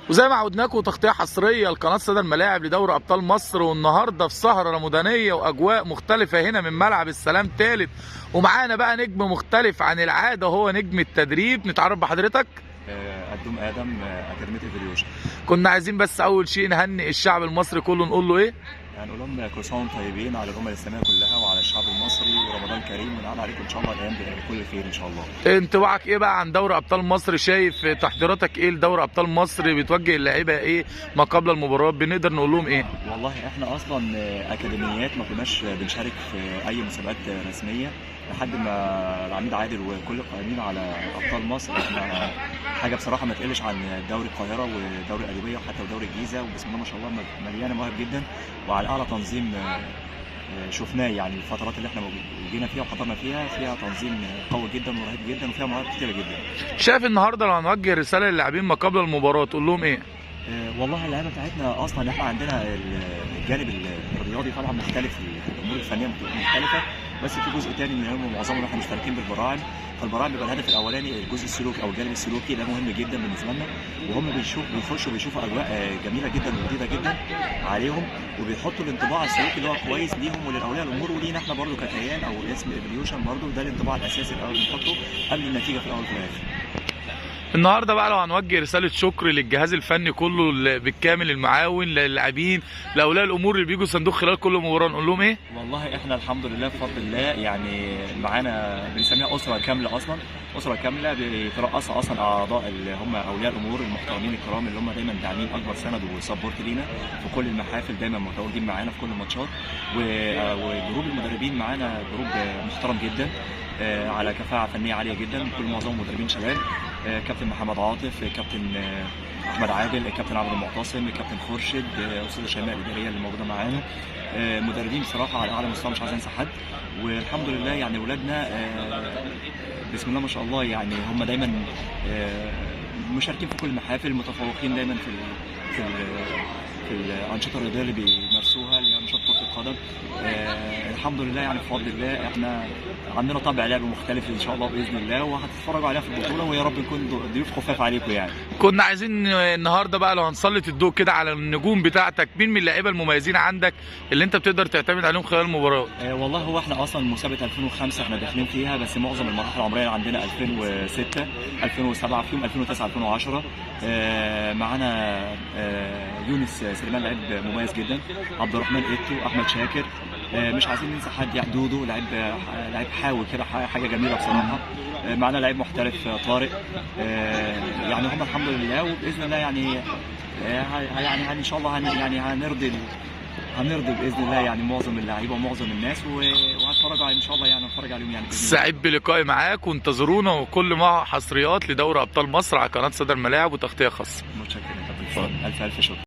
وزي ما عودناكم تغطيه حصرية لقناه سادة الملاعب لدوري ابطال مصر، والنهارده في سهره رمضانيه واجواء مختلفة هنا من ملعب السلام ثالث، ومعانا بقى نجم مختلف عن العادة وهو نجم التدريب. نتعرف بحضرتك. قدوم ادم، اكاديمية ايفوليوشن. كنا عايزين بس اول شيء نهنئ الشعب المصري كله، نقول له ايه؟ يعني نقول لهم كل سنة وانتم طيبين، على الامة الاسلامية كلها وعلى الشعب المصري، ورمضان كريم، ونعاد عليكم ان شاء الله الايام بكل خير ان شاء الله. انطباعك ايه بقى عن دوري ابطال مصر؟ شايف تحضيراتك ايه لدوري ابطال مصر؟ بتوجه اللعيبة ايه ما قبل المباراة؟ بنقدر نقول لهم ايه؟ والله احنا اصلا اكاديميات ما كناش بنشارك في اي مسابقات رسمية لحد ما العميد عادل وكل القائمين على ابطال مصر. احنا حاجة بصراحة ما تقلش عن دوري القاهرة ودوري القليوبيه وحتى ودوري الجيزة، وبسم الله ما شاء الله مليانة مواهب جدا وعلى اعلى تنظيم شفناه. يعني الفترات اللي احنا جينا فيها وحضرنا فيها تنظيم قوي جدا ورهيب جدا وفيها مواهب كتيرة جدا. شايف النهارده لو هنوجه رسالة للاعبين ما قبل المباراة تقول لهم ايه؟ والله اللعيبة بتاعتنا اصلا احنا عندنا الجانب الرياضي طبعا مختلف، الامور الفنية مختلفة، بس في جزء تاني من هم معظمهم احنا مشتركين بالبراعم، فالبراعم بيبقى الهدف الاولاني الجزء السلوكي او الجانب السلوكي، ده مهم جدا بالنسبة لنا، وهم بيخشوا بيشوفوا اجواء جميلة جدا وجديدة جدا عليهم، وبيحطوا الانطباع السلوكي اللي هو كويس ليهم وللاولياء الامور ولينا احنا برضو ككيان او اسم ايفوليوشن برضو، ده الانطباع الاساسي الاول بنحطه قبل النتيجة في الاول وفي الاخر. النهارده بقى لو هنوجه رسالة شكر للجهاز الفني كله بالكامل، المعاون، للاعبين، لاولياء الامور اللي بيجوا صندوق خلال كل مباراة، نقول لهم ايه؟ والله احنا الحمد لله بفضل الله يعني معانا بنسميها اسره كاملة، اصلا اسره كاملة بيترأسها اصلا اعضاء اللي هم اولياء الامور المحترمين الكرام اللي هم دايما داعمين اكبر سند و support لينا في كل المحافل، دايما متواجدين معانا في كل الماتشات، و group المدربين معانا group محترم جدا على كفاءة فنية عالية جدا، كل معظمهم مدربين شباب، كابتن محمد عاطف، كابتن احمد عادل، كابتن عمرو المعتصم، كابتن خورشيد، استاذه شيماء الادارية اللي موجودة معانا، مدربين بصراحة على اعلى مستوى، مش عايز انسى حد. والحمد لله يعني اولادنا بسم الله ما شاء الله يعني هم دايما مشاركين في كل المحافل، متفوقين دايما في الانشطة الرياضية اللي بيمارسوها اللي هي انشطة كره القدم. الحمد لله يعني بفضل الله احنا عندنا طابع لعب مختلف ان شاء الله باذن الله، وهتتفرجوا عليها في البطولة، ويا رب نكون ضيوف خفاف عليكم. يعني كنا عايزين النهارده بقى لو هنسلط الضوء كده على النجوم بتاعتك، مين من اللعيبة المميزين عندك اللي انت بتقدر تعتمد عليهم خلال المباراة؟ والله هو احنا اصلا مسابقة 2005 احنا داخلين فيها، بس معظم المراحل العمرية عندنا 2006 2007 فيهم 2009 2010. معانا يونس سليمان لعيب مميز جدا، عبد الرحمن ايتو، احمد شاكر، مش عايزين ننسى حد، يعني دودو لعيب حاوي كده، حاجة جميلة بصراحة. معانا لعيب محترف طارق، يعني هم الحمد لله وباذن الله يعني يعني ان شاء الله يعني هنرضي باذن الله يعني معظم اللعيبة ومعظم الناس، وهتفرجوا ان شاء الله، يعني هنتفرج عليهم يعني باذن الله. سعيد بلقائي معاك، وانتظرونا وكل ما حصريات لدوري ابطال مصر على قناة صدى الملاعب وتغطيه خاصة. متشكر يا كابتن، الف الف شكر.